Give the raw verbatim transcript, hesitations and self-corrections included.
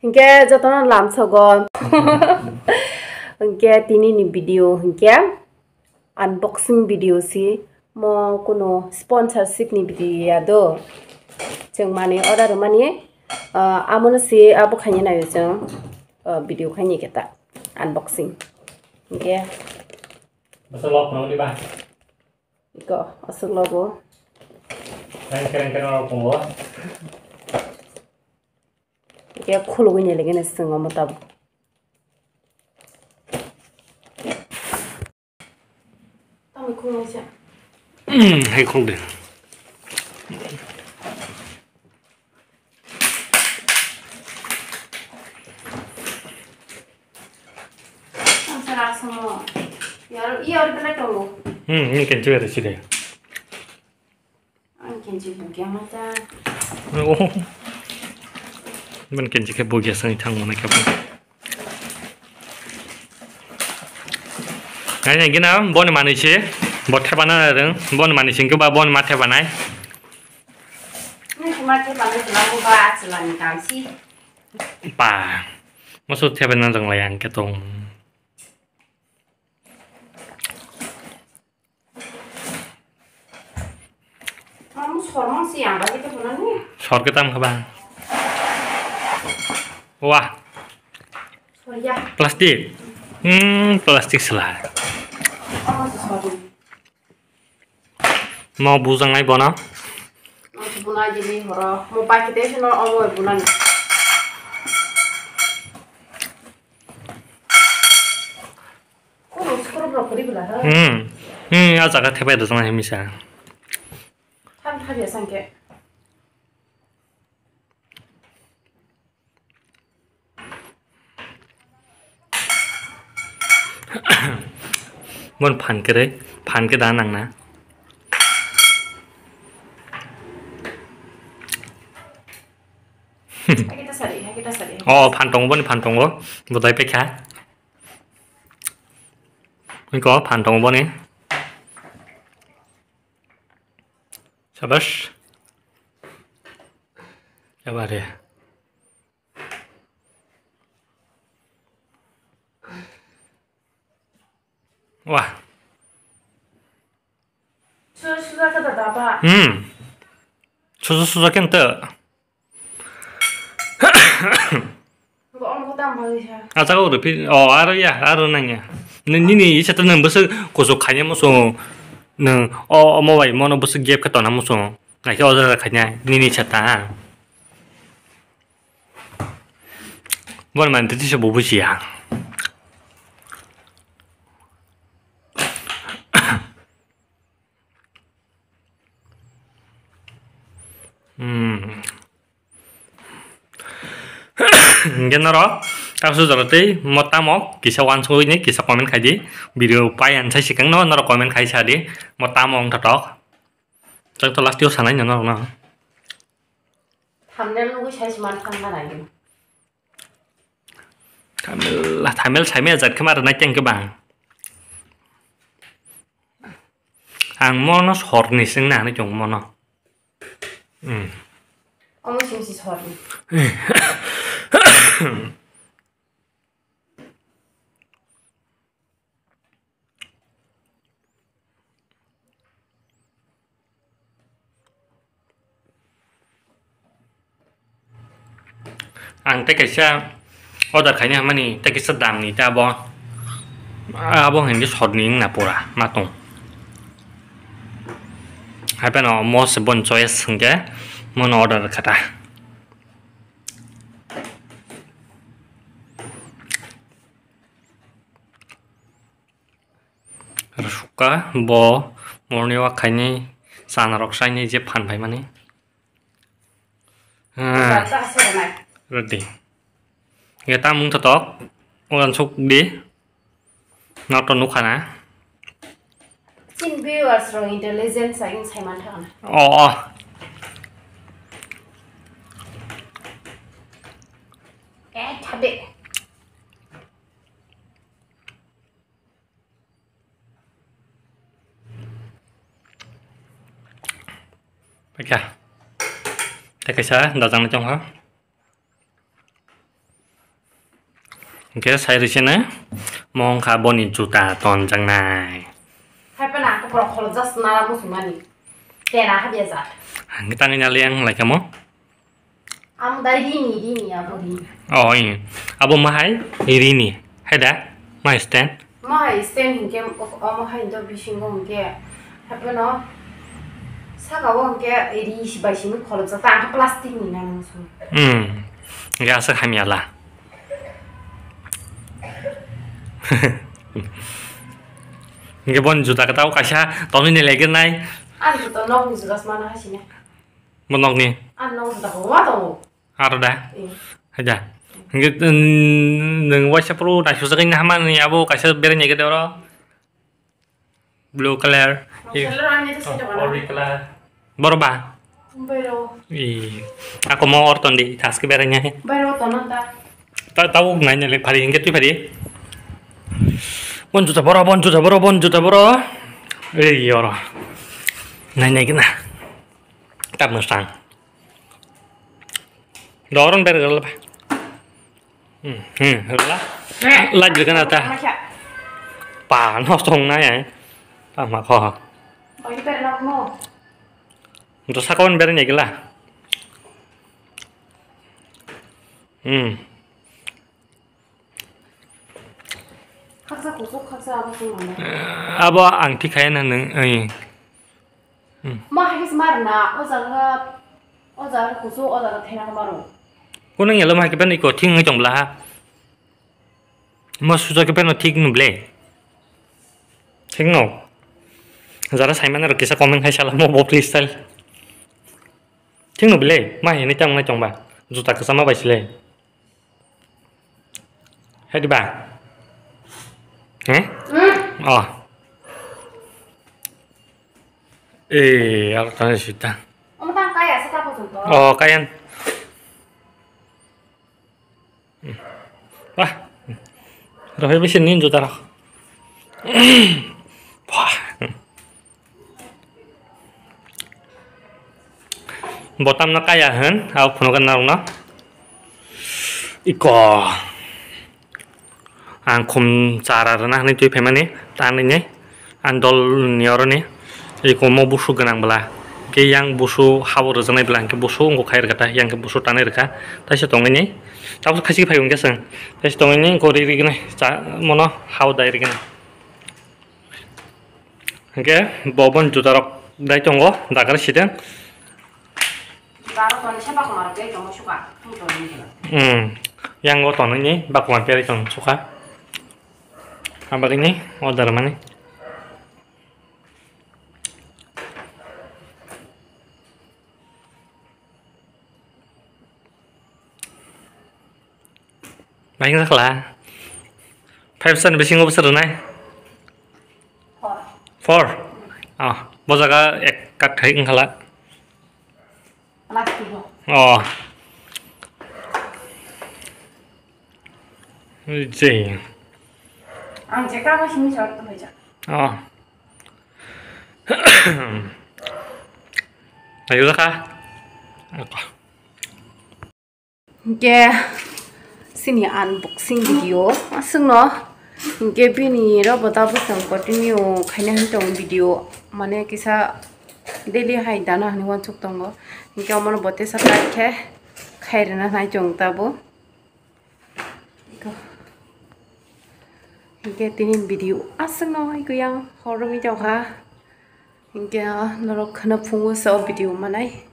Hinkhe jotono lamsogo. Hinkhe tini ni video hinkhe unboxing video si, mo kuno sponsorship ni video ya do. Chwng mani order mani, ah, amono si abo khaina nayo chwng, ah, video khaini khe ta unboxing. Hinkhe Basa lok no di ba. Iko aswk logo. Keren keren keren rok tongo. Iko khulugwi ni lagi ni swngo mo tabuk. Tamo khulung sa. Hai khulde. Ang sarak samo. Yar, yar bela tongo. Hmm, ini kencu ya sih deh. Ang kencu bukia mata. Oh. Ban kencu ke bukia sang thang mana ke. Ngai ngai gina boni mani si, bo thepana reng, boni mani singke ba boni ma thepanai. Nung kuma thepana selamu ba selani kamsi. Pa, maksud thepana reng layang ke tong. Kamu sormang si yang bagi tu mana ni? Sor ke tam kaba. Wah. Sor ya. Plastik. Hmm, plastik sela. Kamu si sor ni. Mo bujang ai bono. Mo si bunai jadi horo. Mo pakai teh sih no, omo bunai. Kurus kurus rok kuri bela ha. Hmm. Hmm, a jaga thepai da jana himisa. Tham tham ya sangke. Bon phan kere, phan ke da nang na. Hai kita sari, hai kita sari. Oh, phan tongo, boni phan tongo. Budai pekha. Iko phan tongo boni. Sabash. Ebare. Wah. Suja suja khe da daba. Hmm. Suja suja khe nte. Bo omo ko tam bagi sa. Acha ko rupi. Oh, aro ya, aro nang ya. Ni, nini isa ta nang bwswk kuchuk khaina muchung. Nang o, omo bai mono bwswk gap khe tona muchung. Nai khe o jaga khaina nini isa ta. Bon man tisi bo bujiya. Hmm. Hingke norok, tamsuk jora tei mo tamo kisa uansukgwi ni kisa comment khai di. Video pai ang sai swkang no norok comment khai sa di. Mo tamo wng thotok. Chwng to last o sanai no norok no. Thumbnail nugwi sai se man thang na nai. Thumbnail, thumbnail saimaya jat khe ma rwnai teng khe bang. Ang mono sorni swngna hinwi chong mono. Hmm. Omo sing si sorni. Ang tei kaisa order khaina hamani tei kaisa damni tei abo, abo hinkhe sotni wngna pura ma tong. Hapheno mo se boni choice hinkhe mono order kha ta. Rwsukha bo moroni o khainwi chanarok sainwi je phan phaimani. Ah, ready. Ye tamung thotok, uansuk di. Noto nukha na. Chin viewers rok intelligence sa in saiman thangna. Oh, oh. Eh, thabe. Paikha. Tei kaisa dajangni tongkha. Hwnkhe sai rwsene mo wngkha boni juta tonjaknai. Hai phano ang khe borok kholopjak swnara muchungmani. Tera habya jak. Hwnkhe tangwi nalai ang lai kha mo. Amo da rini, rini abo rini. Oh, ih. Abo ma hai rini. Hai da? Ma hai stand? Ma hai stand hinkhe omo hai do bisingo hinkhe. Hai phano saka o hinkhe ri bai simi kholopjak ta ang khe plastic ni nang song. Hmm. Hwnkhe aswk hamya la. Hwnkhe boni juta kwtal kaisa tonwi ni laigenai. Ani juta nokni juta se mano hasina. Bo nokni? Ani nok juta kwbangma tongo. Aro da? Eh. Haida. Hwnkhe, mm, nwng waisa phuru naisukjagwi hamani abo kaisa bereng nai khe de oro. Blue color. Noksa loro ani to sito kana. Orange color. Boro ba? Bairo. Ih, ako mo or ton di, taske bereng nai. Bairo ton ta. Ta, ta uk nai nai le phari, hwnkhe twi phari. Bon juta boro, bon juta boro, bon juta boro. Ei, oro. Nai nai kena. Tap mwsang. Dorong ber gala ba. Hmm, hmm, la. Eh. La jil kana ta. Masa. Pa, no song na ya. Pa ma kho. Oi, ber na mo. Nto sakon ber ni gila. Hmm. Khaksa kusuk, khaksa abo sung mano. Abo ang thik khaina nung, oi. Hmm. Ma hai khe mar na, o jaga, o jaga kusuk, o jaga thena maro. Kuno yellow ma hai khe bani ko thing ngai tong bla ha. Ma suja khe bano thik nu ble. Thik no. Jara sai mano rok kisa comment khai sala mo bo freestyle. Thik no ble, ma hai ni tang nai tong ba. Juta kisa ma bai sile. Hai di ba? Eh? Hmm. Oh. Eh, aro tani sita. Omo tang kaya se ta pojong to. Oh, kayan. Wah. Rohai bisi nin juta rok. Wah. Botam no kaya hwn, abo phunukgwi narwkno. Iko. Ang khum chara rwna hwnwi twi phaimani, ta nini, ang dol ni oroni, iko mo busu gwnang bwla. Khe yang busu habo rwjaknai bwla, hwnkhe busu wngkha khai rwkha ta, yang khe busu tanai rwkha. Taisa tongwini, tabuk khachi phai hwnkhe chwng. Taisa tongwini, iko ri rigwnai, cha, mono habo dai rigwnai. Hwnkhe bo boni jutarok dai tongo, dagar sideng. Jutarok toni se bakmar tei tongo suka, tong toni. Hmm, yang o tonwi ni bakmar tei tong suka. Abagini order mani. Bai wngkha khala. Five star ni bisingo bwswk rwnai? Four. Four? Oh, bo jaga ek kat khai wngkha la. Plastic o. Oh. Jai. Ang je kabo simi sa to hoja. Oh. Ayo ka. Ako. Hwnkhe chini unboxing video aswkno, hwnkhe bini rw bo tabuk chwng continue khaina hwn tongo video, mane kisa daily hai dana hwnwi uansuk tongo, hwnkhe omono bo tesa paikhe khairwna nai chwng tabuk. Hwnkhe tini video aswkno hai kuyang hor wngwi tongkha, hwnkhe norok khwna phungo se o video manai.